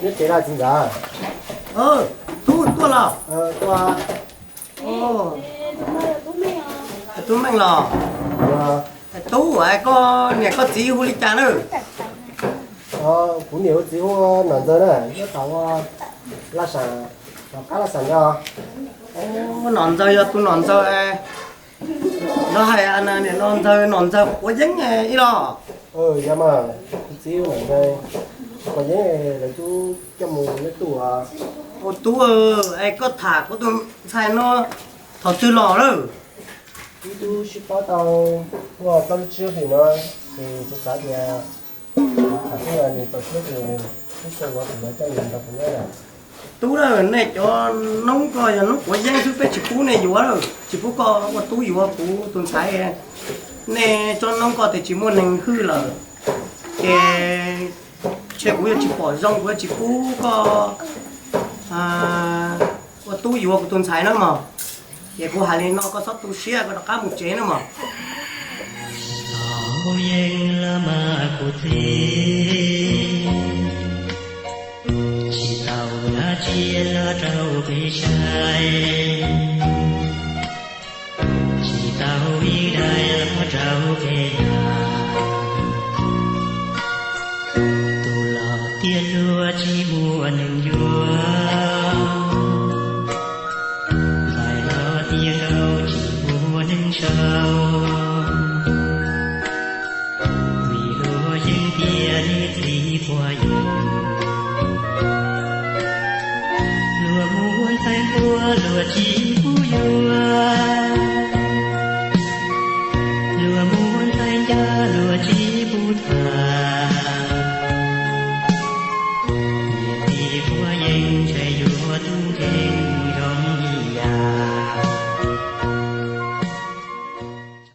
Nyob tsev los txiv ntxawm? Tub tuaj los? Tub Meej los? Tub, koj niam koj txiv hu li cas na? Kuv niam kuv txiv hu Nom Ntxawg na, nyob tom Laj Sam, tom qab Laj Sam no. Nom Ntxawg yog tus Nom Ntxawg lawv hais niam Nom Ntxawg, Nom Ntxawg quav yeeb ib los? Yog mas, kuv txiv Nom Ntxawg quav yeeb, lawv twb coj mus nyob tuaj. Ua tub, es koj tham kuv tus ntxhais no thaum twg los lawm? Wb twb sib paub tau muaj plaub lub tsib hlis no, ces kuv xav tias tham xwb, nws txaus siab ces wb xav ua tus no coj nws nrog kuv nyob lawm. Tub, nej cov noob ko yog noob quav yeeb xwb, peb tsis pub nej yuav lawm, tsis pub koj ua tub yuav kuv tus ntxhais. Nej tsob noob ko tias tsis muaj neeg hwj lawm, ces ntshe kuv yuav tsis pom zoo, kuv yuav tsis pub koj ua tub yuav kuv tus ntxhais na mog. Ces kuv hais li no koj txhob tu siab, koj rov qab mus tsev na mog. Tau yeej los mas kuv txiv, tsis tau dab tsi los rau peb saib, tsis tau ib daim los rau peb nqa. Tus los tiag luag tsis muaj neeg yuav, ntxhais los tiag nkauj tsis muaj neeg sau. Vim luag yeej tias niam txiv quav yeeb, luag muab ntxhais nquab luag tsis